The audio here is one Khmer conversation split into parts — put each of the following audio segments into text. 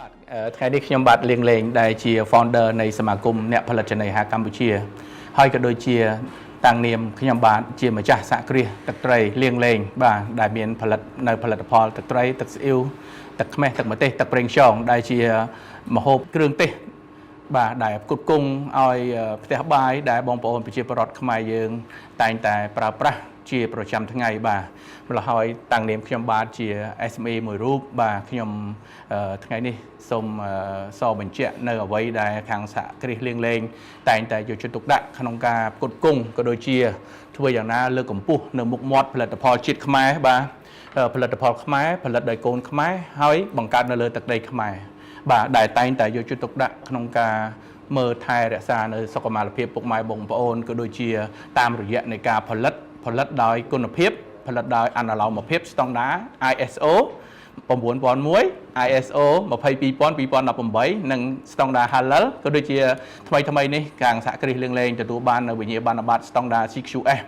បាទថ្ងៃនេះខ្ញុំបាទលៀងលេងដែលជា founder នៃសមាគមអ្នកផលិតចំណីអាហារកម្ពុជា ហើយក៏ដូចជាតាំងនាមខ្ញុំបាទជាម្ចាស់សហគ្រាសទឹកត្រីលៀងលេងបាទដែលមានផលិតនៅផលិតផលទឹកត្រីទឹកស្អ៊ីវទឹកខ្មេះទឹកម្ទេសទឹកប្រេងខ្យងដែលជាម្ហូបគ្រឿងទេស បាទដែលផ្គត់ផ្គង់ឲ្យផ្ទះបាយដែលបងប្អូនប្រជាពលរដ្ឋខ្មែរយើង តែងតែប្រើប្រាស់ជាប្រចាំថ្ងៃបាទម្ល៉េះហើយតាំងនាមខ្ញុំបាទជា SME មួយរូបបាទខ្ញុំថ្ងៃនេះសូមសបញ្ជាក់នៅអ្វីដែលខាងសហគ្រាសលៀងលេងតែងតែយកចិត្តទុកដាក់ក្នុងការផ្គត់ផ្គង់ក៏ដូចជាធ្វើយ៉ាងណាលើកកម្ពស់នៅមុខមាត់ផលិតផលជាតិខ្មែរបាទផលិតផលខ្មែរផលិតដោយកូនខ្មែរហើយបង្កើតនៅលើទឹកដីខ្មែរ បាទដែលតែងតែយកចិត្តទុកដាក់ក្នុងការមើលថែរក្សានៅសុខុមាលភាពពុកម៉ែបងប្អូនក៏ដូចជាតាមរយៈនៃការផលិតផលិតដោយគុណភាពផលិតដោយអនុលោមភាពស្តង់ដារ ISO 9001 ISO 22000 2018និងស្តង់ដារ Halal ក៏ដូចជាថ្មីថ្មីនេះខាងសហគ្រាសលឿងលែងទទួលបាននៅវិញ្ញាបនបត្រស្តង់ដារ CQS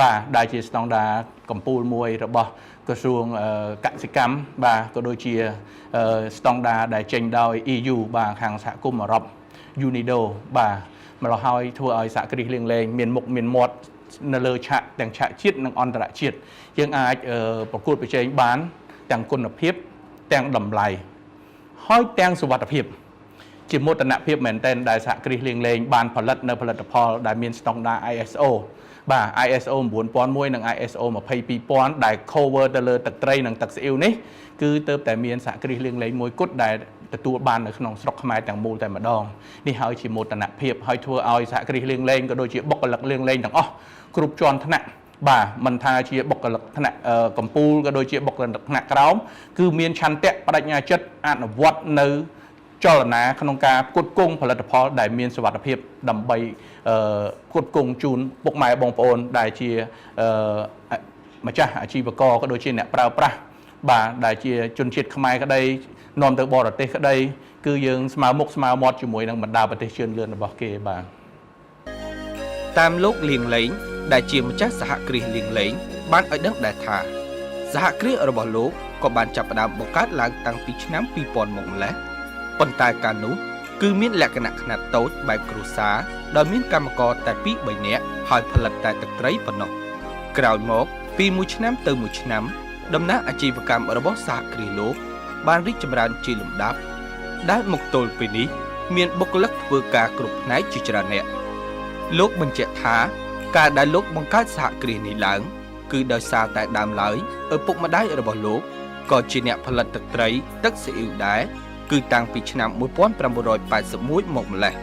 បាទដែលជាស្តង់ដារកម្ពូលមួយរបស់ក្រសួងកសិកម្មបាទក៏ដូចជាស្តង់ដារដែលចេញដោយ EU បាទខាងសហគមន៍អឺរ៉ុប UNIDO បាទម្ល៉េះហើយធ្វើឲ្យសហគ្រាសលៀងលែងមានមុខមានមាត់នៅលើឆាកទាំងឆាកជាតិនិងអន្តរជាតិយើងអាចប្រកួតប្រជែងបានទាំងគុណភាពទាំងតម្លៃហើយទាំងសុវត្ថិភាព ជាមោទនភាពមែនទែនដែលសហគ្រាសលៀងលេងបានផលិតនៅផលិតផលដែលមានស្តង់ដារ ISO បាទ ISO 9001និង ISO 22000ដែល cover ទៅលើទឹកត្រីនិងទឹកស៊ីអ៊ីវនេះគឺទើបតែមានសហគ្រាសលៀងលេងមួយគត់ដែលទទួលបាននៅក្នុងស្រុកខ្មែរទាំងមូលតែម្ដងនេះហើយជាមោទនភាពហើយធ្វើឲ្យសហគ្រាសលៀងលេងក៏ដូចជាបុគ្គលិកលៀងលេងទាំងអស់គ្រប់ជាន់ថ្នាក់បាទមិនថាជាបុគ្គលិកថ្នាក់កម្ពូលក៏ដូចជាបុគ្គលិកថ្នាក់ក្រោមគឺមានឆន្ទៈបដិញ្ញាចិត្តអនុវត្តនៅ ចលនាក្នុងការផ្គត់ផ្គង់ផលិតផលដែលមានសុវត្ថិភាពដើម្បីផ្គត់ផ្គង់ជូនពុកម៉ែបងប្អូនដែលជាម្ចាស់អាជីវករក៏ដូចជាអ្នកប្រើប្រាស់បាទដែលជាជនជាតិខ្មែរក្តីនាំទៅបរទេសក្តីគឺយើងស្មើមុខស្មើមាត់ជាមួយនឹងបណ្ដាប្រទេសជឿនលឿនរបស់គេបាទ តាមលោកលៀងលេងដែលជាម្ចាស់សហគ្រាសលៀងលេងបានឲ្យដឹងដែរថាសហគ្រាសរបស់លោកក៏បានចាប់ផ្ដើមបង្កើតឡើងតាំងពីឆ្នាំ2000មកម្ល៉េះប៉ុន្តែកាលនោះគឺមានលក្ខណៈខ្នាតតូចបែបគ្រួសារដោយមានកម្មករតែ2 3នាក់ហើយផលិតតែទឹកត្រីប៉ុណ្ណោះក្រោយមកពីមួយឆ្នាំទៅមួយឆ្នាំដំណើរអាជីវកម្មរបស់សហគ្រាសលោកបានរីកចម្រើនជាលំដាប់ដែលមកទល់ពេលនេះមានបុគ្គលិកធ្វើការគ្រប់ផ្នែកជាច្រើនអ្នក លោកបញ្ជាក់ថាការដែលលោកបង្កើតសហគ្រាសនេះឡើង គឺដោយសារតែដើមឡើយឪពុកម្ដាយរបស់លោកក៏ជាអ្នកផលិតទឹកត្រីទឹកស៊ីអ៊ីវដែរគឺតាំងពីឆ្នាំ1981មកម្ល៉េះ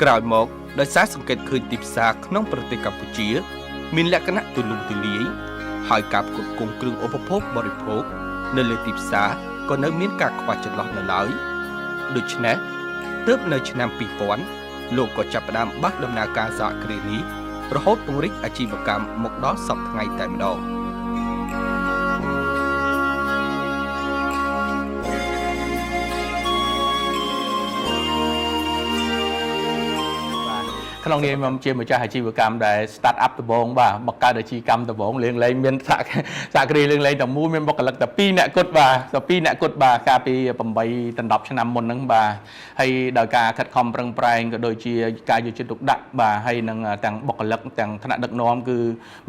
ក្រោយមកដោយសារសង្កេតឃើញទីផ្សារក្នុងប្រទេសកម្ពុជា មានលក្ខណៈទូលំទូលាយហើយការផ្គត់ផ្គង់គ្រឿងឧបភោគបរិភោគនៅលើទីផ្សារក៏នៅមានការខ្វះចន្លោះនៅឡើយដូច្នេះទើបនៅឆ្នាំ2000លោកក៏ចាប់ផ្ដើមបើកដំណើរការសហគ្រាសនេះរហូតពង្រីកអាជីវកម្មមកដល់សព្វថ្ងៃតែម្ដង។ ក្នុងនាមខ្ញុំជាម្ចាស់អាជីវកម្មដែល start up ដំបូងបាទបង្កើតអាជីវកម្មដំបូងលៀងលែងមានសហសហគ្រាសលៀងលែងតែមួយមានបុគ្គលិកតែ2នាក់គត់បាទតែ2នាក់គត់បាទកាលពី8ដល់10ឆ្នាំមុនហ្នឹងបាទហើយដោយការខិតខំប្រឹងប្រែងក៏ដូចជាការយកចិត្តទុកដាក់បាទហើយនឹងទាំងបុគ្គលិកទាំងថ្នាក់ដឹកនាំគឺ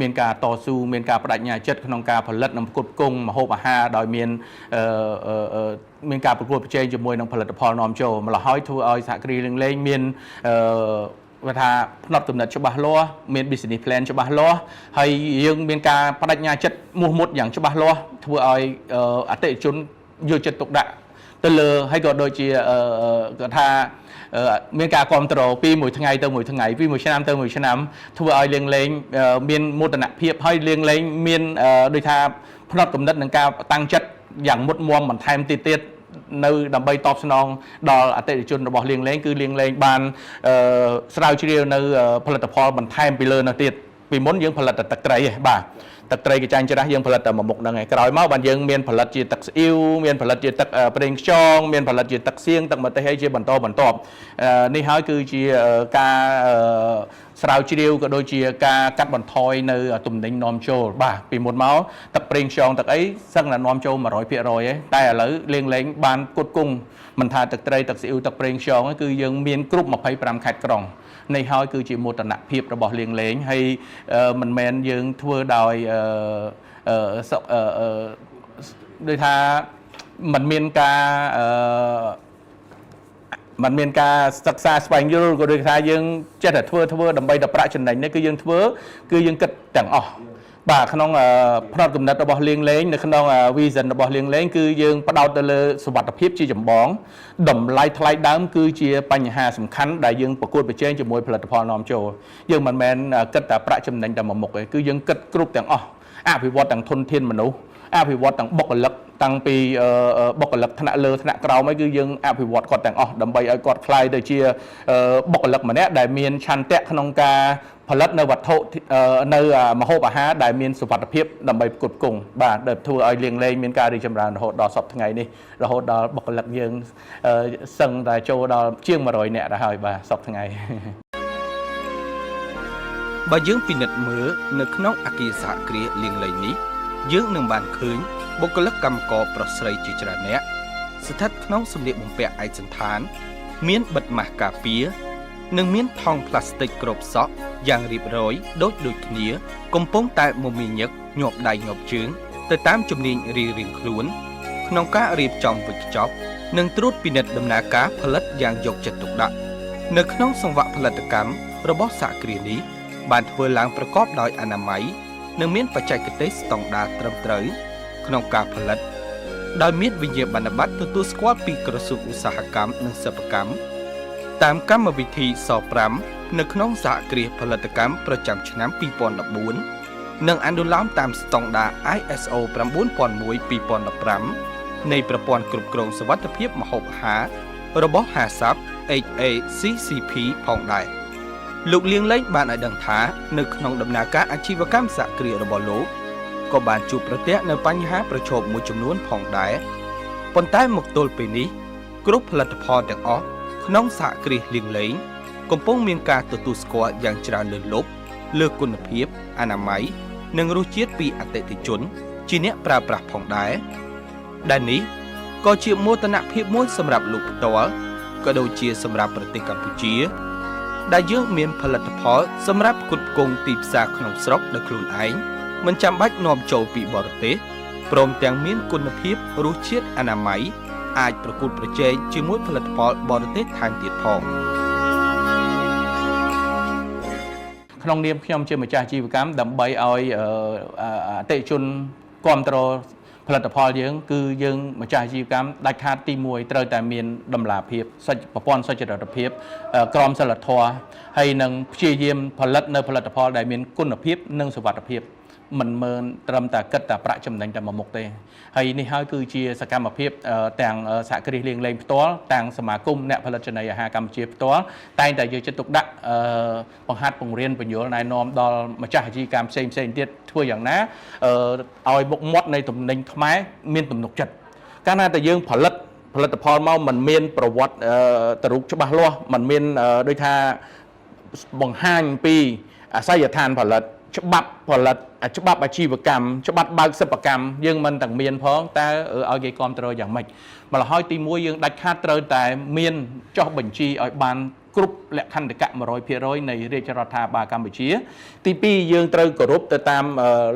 មានការតស៊ូមានការបដិញ្ញាចិត្តក្នុងការផលិតនិងផ្គត់ផ្គង់ម្ហូបអាហារដោយមានអឺមានការប្រកួតប្រជែងជាមួយនឹងផលិតផលនាំចូលម្ល៉េះហើយធ្វើឲ្យសហគ្រាសលៀងលែងមានអឺ គាត់ថាផ្នត់គំនិតច្បាស់លាស់មាន business plan ច្បាស់លាស់ហើយយើងមានការបដិញ្ញាចិត្តមោះមុតយ៉ាងច្បាស់លាស់ធ្វើឲ្យអតិថិជនយកចិត្តទុកដាក់ទៅលើហើយក៏ដូចជាគាត់ថាមានការគ្រប់គ្រងពីមួយថ្ងៃទៅមួយថ្ងៃពីមួយឆ្នាំទៅមួយឆ្នាំធ្វើឲ្យលៀងលែងមានមោទនភាពហើយលៀងលែងមានដូចថាផ្នត់គំនិតនឹងការតាំងចិត្តយ៉ាងមុតមមបន្ថែមទៀតទៀតនៅដើម្បីតបស្នងដល់អតិថិជនរបស់លៀងលែងគឺលៀងលែងបានស្រាវជ្រាវនៅផលិតផលបន្ថែមពីលើនោះទៀតពីមុនយើងផលិតតែទឹកត្រីឯងបាទទឹកត្រីកញ្ចាញ់ច្រាស់យើងផលិតតែមួយមុខហ្នឹងឯងក្រោយមកបានយើងមានផលិតជាទឹកស្អ៊ីវមានផលិតជាទឹកប្រេងខ្យងមានផលិតជាទឹកសៀងទឹកម្ទេសអីជាបន្តបន្ទាប់នេះហើយគឺជាការ ស្រាវជ្រាវក៏ដូចជាការកាត់បន្ថយនៅទំនិញនាំចូលបាទពីមុនមកទឹកប្រេងខ្យងទឹកអីសឹងតែនាំចូល100%ឯងតែឥឡូវលៀងលែងបានផ្គត់ផ្គង់មិនថាទឹកត្រីទឹកស៊ីអ៊ីវទឹកប្រេងខ្យងគឺយើងមានគ្រប់25ខេត្តក្រុងនេះហើយគឺជាមោទនភាពរបស់លៀងលែងហើយមិនមែនយើងធ្វើដោយអឺសុកអឺដូចថាมันមានការអឺมันមានការសិក្សាស្វែងយល់ក៏ដូចថាយើងចេះតែធ្វើធ្វើដើម្បីតែប្រាក់ចំណេញនេះគឺយើងធ្វើគឺយើងគិតទាំងអស់បាទក្នុងផ្នត់គំនិតរបស់លៀងលេងនៅក្នុង vision របស់លៀងលេងគឺយើងផ្ដោតទៅលើសុវត្ថិភាពជាចម្បងតម្លៃថ្លៃដើមគឺជាបញ្ហាសំខាន់ដែលយើងប្រកួតប្រជែងជាមួយផលិតផលនាំចូលយើងមិនមែនគិតតែប្រាក់ចំណេញតែមួយមុខទេគឺយើងគិតគ្រប់ទាំងអស់អភិវឌ្ឍទាំងធនធានមនុស្សអភិវឌ្ឍទាំងបុគ្គលិកតាំងពីបុគ្គលិកថ្នាក់លើថ្នាក់ក្រោមអីគឺយើងអភិវឌ្ឍគាត់ទាំងអស់ដើម្បីឲ្យគាត់ក្លាយទៅជាបុគ្គលិកម្នាក់ដែលមានឆន្ទៈក្នុងការផលិតនៅវត្ថុនៅម្ហូបអាហារដែលមានសុវត្ថិភាពដើម្បីផ្គត់ផ្គង់បាទដែលធ្វើឲ្យលៀងលែងមានការរីកចម្រើនរហូតដល់សប្តាហ៍ថ្ងៃនេះរហូតដល់បុគ្គលិកយើងសឹងតែចូលដល់ជាង100នាក់ទៅហើយបាទសប្តាហ៍ថ្ងៃ បើយើងពិនិត្យមើលនៅក្នុងអគារសហគ្រាសលៀងលែងនេះយើងនឹងបានឃើញបុគ្គលិកកម្មករប្រុសស្រីជាច្រើនអ្នកស្ថិតក្នុងសម្លៀកបំពាក់ឯកសណ្ឋាន មានបិទម៉ាស់ការពារនិងមានថង់ប្លាស្ទិកគ្របសក់យ៉ាងរៀបរយដូចដូចគ្នា កំពុងតែមមាញឹកញាប់ដៃញាប់ជើងទៅតាមជំនាញរៀងៗខ្លួន ក្នុងការរៀបចំវេចខ្ចប់និងត្រួតពិនិត្យដំណើរការផលិតយ៉ាងយកចិត្តទុកដាក់នៅក្នុងសង្វាក់ផលិតកម្មរបស់សហគ្រាសនេះបានធ្វើឡើងប្រកបដោយអនាម័យនិងមានបច្ចេកទេសស្តង់ដារត្រឹមត្រូវក្នុងការផលិតដោយមានវិញ្ញាបនបត្រទទួលស្គាល់ពីក្រសួងឧស្សាហកម្មនិងសិប្បកម្មតាមកម្មវិធីស5នៅក្នុងសហគ្រាសផលិតកម្មប្រចាំឆ្នាំ2014និងអនុលោមតាមស្តង់ដារ ISO 9001:2015នៃប្រព័ន្ធគ្រប់គ្រងសុវត្ថិភាពម្ហូបអាហាររបស់ HACCP HACCP ផងដែរលោកលៀងលែងបានឲ្យដឹងថានៅក្នុងដំណើរការអាជីវកម្មសហគ្រាសរបស់លោកក៏បានជួបប្រទះនៅបញ្ហាប្រឈមមួយចំនួនផងដែរប៉ុន្តែមកទល់ពេលនេះគ្រប់ផលិតផលទាំងអស់ក្នុងសហគ្រាសលៀងលែងកំពុងមានការទទួលស្គាល់យ៉ាងច្រើនលើសលប់លើគុណភាពអនាម័យនិងរសជាតិពីអតិថិជន ជាអ្នកប្រើប្រាស់ផងដែរដែលនេះក៏ជាមោទនភាពមួយសម្រាប់លោកផ្ទាល់ក៏ដូចជាសម្រាប់ប្រទេសកម្ពុជា ដែលយើងមានផលិតផលសម្រាប់ផ្គត់ផ្គង់ទីផ្សារក្នុងស្រុកដោយខ្លួនឯងមិនចាំបាច់នាំចូលពីបរទេសព្រមទាំងមានគុណភាពរសជាតិអនាម័យអាចប្រកួតប្រជែងជាមួយផលិតផលបរទេសថែមទៀតផង ក្នុងនាមខ្ញុំជាម្ចាស់អាជីវកម្មដើម្បីឲ្យអតិថិជនគ្រប់គ្រងផលិតផលយើងគឺយើងម្ចាស់អាជីវកម្មដាច់ខាតទី1ត្រូវតែមានតម្លាភាពសុចប្រព័ន្ធសុចរិតភាពក្រមសីលធម៌ហើយនឹងព្យាយាមផលិតនៅផលិតផលដែលមានគុណភាពនិងសុវត្ថិភាពមិនមើលត្រឹមតែគិតតែប្រាក់ចំណេញតែមួយមុខទេហើយនេះហើយគឺជាសកម្មភាពទាំងសហគ្រាសលៀងលែងផ្ទាល់ទាំងសមាគមអ្នកផលិតចំណីអាហារកម្ពុជាផ្ទាល់តែងតែយកចិត្តទុកដាក់បង្ហាត់បង្រៀនពន្យល់ណែនាំដល់ម្ចាស់អាជីវកម្មផ្សេងផ្សេងទៀតធ្វើយ៉ាងណាឲ្យមុខមាត់នៃទំនិញខ្មែរមានទំនុកចិត្តកាលណាតែយើងផលិតផលិតផលមកมันមានប្រវត្តិតរូបច្បាស់លាស់มันមានដូចថាបង្ហាញពីអាសយដ្ឋានផលិតច្បាប់ផលិតច្បាប់អាជីវកម្មច្បាប់បើកសិប្បកម្មយើងមិនទាំងមានផងតើឲ្យគេគ្រប់គ្រងយ៉ាងម៉េចម្ល៉េះហើយទី1យើងដាច់ខាតត្រូវតែមានចុះបញ្ជីឲ្យបានគ្រប់លក្ខន្តិកៈ100%នៃរាជរដ្ឋាភិបាលកម្ពុជា ទី2យើងត្រូវគោរពទៅតាម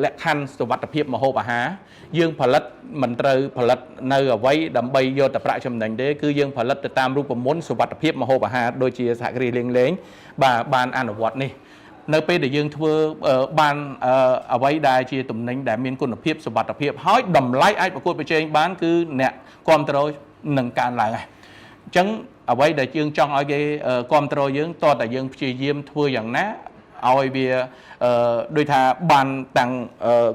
លក្ខខណ្ឌសុវត្ថិភាពម្ហូបអាហារយើងផលិតមិនត្រូវផលិតនៅអ្វីដើម្បីយកតែប្រាក់ចំណេញទេគឺយើងផលិតទៅតាមរូបមន្តសុវត្ថិភាពម្ហូបអាហារដូចជាសហគ្រាសលៀងលែងបាទបានអនុវត្តនេះនៅពេលដែលយើងធ្វើបានអ្វីដែលជាទំនិញដែលមានគុណភាពសុវត្ថិភាពហើយតម្លៃអាចប្រកួតប្រជែងបានគឺអ្នកគ្រប់គ្រងនឹងកើនឡើងហើយអញ្ចឹងអ្វីដែលយើងចង់ឲ្យគេគ្រប់គ្រងយើងតើតែយើងព្យាយាមធ្វើយ៉ាងណាឲ្យវាដូចថាបានទាំង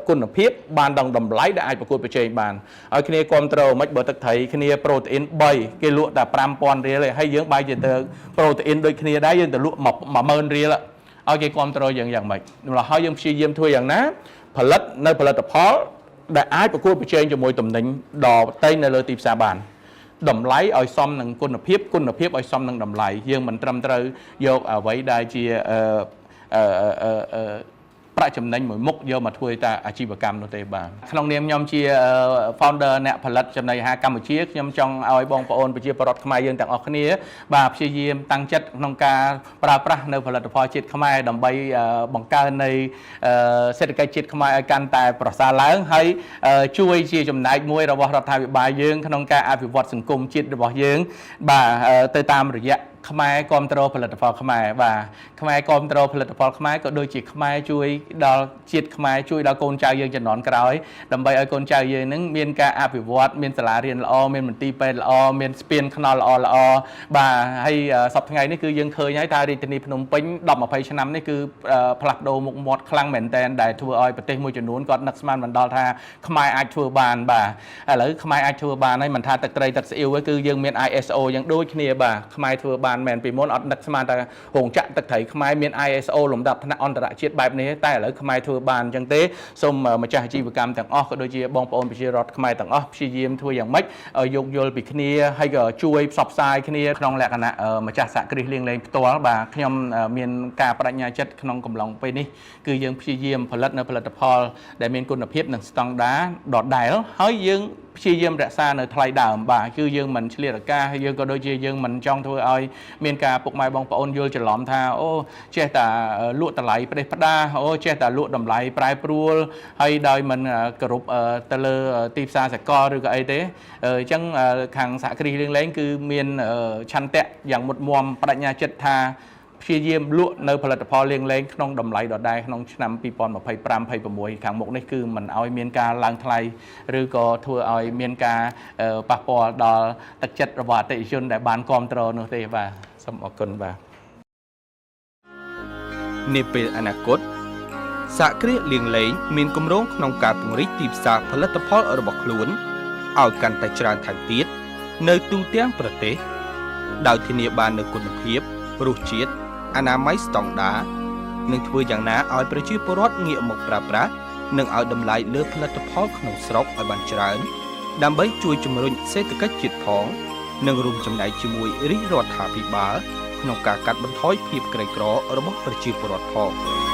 គុណភាពបានទាំងតម្លៃដែលអាចប្រកួតប្រជែងបានឲ្យគ្នាគ្រប់គ្រងមិនបើទឹកត្រីគ្នាប្រូតេអ៊ីន3គេលក់តែ5000រៀលឯងហើយយើងបែរជាទៅប្រូតេអ៊ីនដូចគ្នាដែរយើងទៅលក់10000រៀលឲ្យគេគ្រប់គ្រងយើងយ៉ាងម៉េចម្ល៉េះហើយយើងព្យាយាមធ្វើយ៉ាងណាផលិតនៅផលិតផលដែលអាចប្រកួតប្រជែងជាមួយទំនិញដទៃនៅលើទីផ្សារបានតម្លៃឲ្យសមនឹងគុណភាពគុណភាពឲ្យសមនឹងតម្លៃយើងមិនត្រឹមត្រូវយកអ្វីដែលជា អឺអឺអឺប្រាក់ចំណេញមួយមុខយកមកធ្វើតែអាជីវកម្មនោះទេបាទក្នុងនាមខ្ញុំជា founder អ្នកផលិតចំណីអាហារកម្ពុជាខ្ញុំចង់ឲ្យបងប្អូនប្រជាពលរដ្ឋខ្មែរយើងទាំងអស់គ្នាបាទព្យាយាមតាំងចិត្តក្នុងការប្រើប្រាស់នៅផលិតផលជាតិខ្មែរដើម្បីបង្កើននៃសេដ្ឋកិច្ចជាតិខ្មែរឲ្យកាន់តែប្រសើរឡើងហើយជួយជាចំណែកមួយរបស់រដ្ឋាភិបាលយើងក្នុងការអភិវឌ្ឍសង្គមជាតិរបស់យើងបាទទៅតាមរយៈខ្មែរគ្រប់គ្រងផលិតផលខ្មែរបាទខ្មែរគ្រប់គ្រងផលិតផលខ្មែរក៏ដូចជាខ្មែរជួយដល់ជាតិខ្មែរជួយដល់កូនចៅយើងជំនាន់ក្រោយដើម្បីឲ្យកូនចៅយើងនឹងមានការអភិវឌ្ឍមានសាលារៀនល្អមានមន្ទីរពេទ្យល្អមានស្ពានថ្នល់ល្អល្អបាទហើយសប្តាហ៍ថ្ងៃនេះគឺយើងឃើញហើយថារាជធានីភ្នំពេញ10 20ឆ្នាំនេះគឺផ្លាស់ប្ដូរមុខមាត់ខ្លាំងមែនទែនដែលធ្វើឲ្យប្រទេសមួយចំនួនគាត់នឹកស្មានមិនដល់ថាខ្មែរអាចធ្វើបានបាទឥឡូវខ្មែរអាចធ្វើបានហើយមិនថាទឹកត្រីទឹកស្អ៊ីវទេគឺយើងមាន ISO យ៉ាងដូចគ្នាបាទខ្មែរធ្វើបានមែនពីមុនអត់នឹកស្មានថារោងចក្រទឹកត្រីខ្មែរមាន ISO លំដាប់ថ្នាក់អន្តរជាតិបែបនេះតែឥឡូវខ្មែរធ្វើបានអញ្ចឹងទេសូមម្ចាស់អាជីវកម្មទាំងអស់ក៏ដូចជាបងប្អូនប្រជារដ្ឋខ្មែរទាំងអស់ព្យាយាមធ្វើយ៉ាងម៉េចឲ្យយោគយល់ពីគ្នាហើយក៏ជួយផ្សព្វផ្សាយគ្នាក្នុងលក្ខណៈម្ចាស់សហគ្រាសលាងលែងផ្ទាល់បាទខ្ញុំមានការបដិញ្ញាចិត្តក្នុងកំឡុងពេលនេះគឺយើងព្យាយាមផលិតនៅផលិតផលដែលមានគុណភាពនិងស្តង់ដារដដែលហើយយើងព្យាយាមរក្សានៅថ្លៃដើមបាទគឺយើងមិនឆ្លៀតឱកាសយើងក៏ដូចជាយើងមិនចង់ធ្វើឲ្យមានការពុកម៉ែបងប្អូនយល់ច្រឡំថាអូចេះតែលក់តម្លៃផ្ដេសផ្ដាសអូចេះតែលក់តម្លៃប្រែប្រួលហើយដោយមិនគោរពទៅលើទីផ្សារសកលឬក៏អីទេអញ្ចឹងខាងសហគ្រាសលាងលែងគឺមានឆន្ទៈយ៉ាងមុតមមបដិញ្ញាចិត្តថាព្យាយាមលក់នៅផលិតផលលាងលែងក្នុងតម្លៃដដែលក្នុងឆ្នាំ2025 26ខាងមុខនេះគឺមិនឲ្យមានការឡើងថ្លៃឬក៏ធ្វើឲ្យមានការប៉ះពាល់ដល់ទឹកចិត្តរបស់អតិថិជនដែលបានគ្រប់គ្រងនោះទេបាទសូមអរគុណបាទ នាពេលអនាគតសហគ្រាសលាងលែងមានគម្រោងក្នុងការពង្រីកទីផ្សារផលិតផលរបស់ខ្លួនឲ្យកាន់តែច្រើនថែមទៀតនៅទូទាំងប្រទេសដោយធានាបាននូវគុណភាពរសជាតិអនាម័យស្តង់ដារនិងធ្វើយ៉ាងណាឲ្យប្រជាពលរដ្ឋងាកមកប្រើប្រាស់និងឲ្យតម្លៃលើផលិតផលក្នុងស្រុកឲ្យបានច្រើនដើម្បីជួយជំរុញសេដ្ឋកិច្ចជាតិផង និងរួមចំណែកជាមួយរាជរដ្ឋាភិបាលក្នុងការកាត់បន្ថយភាពក្រីក្ររបស់ប្រជាពលរដ្ឋផង។